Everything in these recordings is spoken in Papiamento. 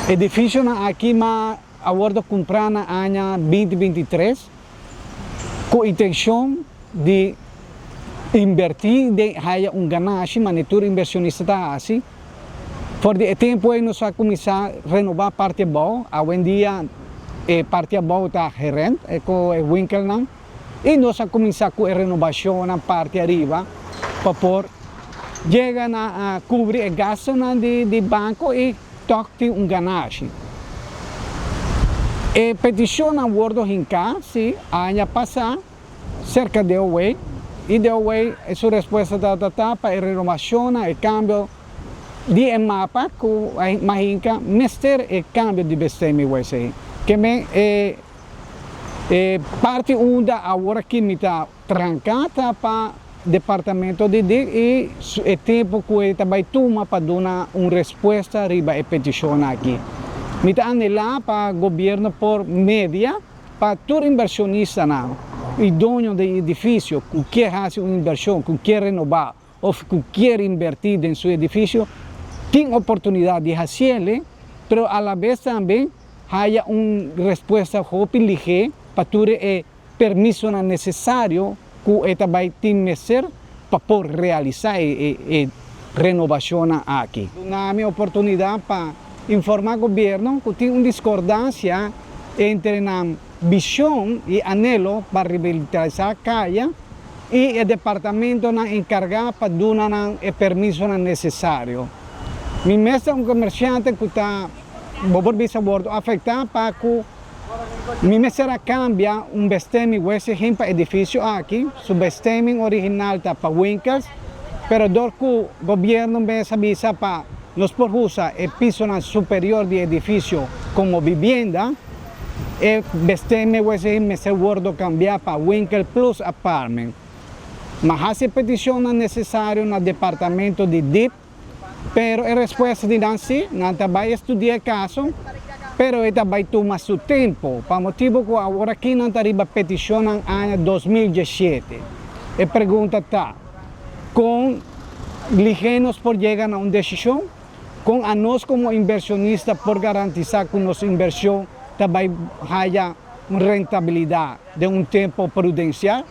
Edificionan aki m'a a wordo cumpra na aña 2023 cu intencion di inverti den haya un ganashi, mane tur inversionista ta haci. For di e tempo ey nos a cuminsa renoba parti abao. Awendia e parti abao ta gerent cu e winkelnan y nos a cuminsa cu e renobacionnan parti ariba pa por yega na cubri e gastonan di banco y toch tin un ganashi. E peticionnan wordo hinca si aña pasa cerca DOW y DOW su respuesta tabata ta pa e renovacionnan, e cambio di e mapa cu a hinca mester e cambio di bestemming wc. Ke men e e parti unda awor aki mi ta tranca ta pa departamento di dik y e tempo cu e ta bay tuma pa duna un respuesta riba e peticionnan aki. Mi ta anhela pa gobierno por media pa tur inversionistanan y doño di edificio cu kier haci un inversion, cu kier renoba of cu kier inverti den su edificio, tin oportunidad di haciele, pero alabes tambe haya un respuesta hopi lihe pa tur e permisonan necesario cu e ta bay tin mester pa por realisa e renovacionnan aki. Duna mi oportunidad pa informa gobierno cu tin un discordancia entre nan vision y anhelo pa revitalisá caya y e departamentonan encarga pa duna nan e permisonan necesario. Mi mes ta un comerciante cu ta, bo por bisa, wordo afecta pa cu mi mester a cambia un bestemming wijziging pa edificio aki. Su bestemming original ta pa winkels, pero dor cu gobierno mes a bisa pa nos por usa e pisonan superior di edificio como vivienda, e bestemming wijziging mester wordo cambia pa winkel plus apartment. M'a haci e peticionnan necesario na departamento di dip, pero e respuesta di nan si, nan ta bay estudia e caso, pero e ta bay tuma su tempo, pa motibo cu awor aki nan ta riba peticionnan aña 2017. E pregunta ta, con lihe nos por yega na un decision? Con anos como inversionista por garantisa cu nos inversion ta bay haya un rentabilidad den un tempo prudencial?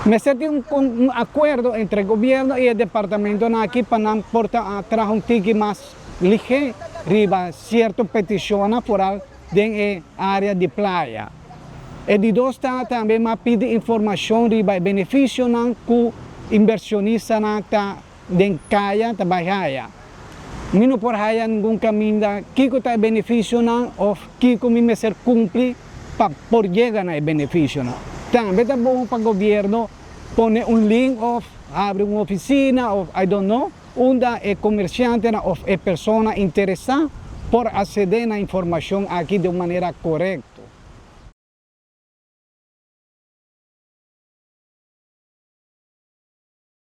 Mester tin un acuerdo entre gobierno y e departamentonan aki pa nan por ta traha un tiki mas lihe riba cierto peticionnan foral den e area di playa. E di dos ta tambe m'a pidi informacion riba e beneficionan cu inversionistanan ta den kaya ta bai haya. Mi no por haya ningun kaminda kiko ta e benefisionan òf kiko mi mester kumpli pa por yega na e benefisionan. Tambe ta bon pa gobierno pone un link òf habri un ofisina òf I don't know unda e komersiantenan òf e persona interesá por asedé na informashon aki di un manera korekto.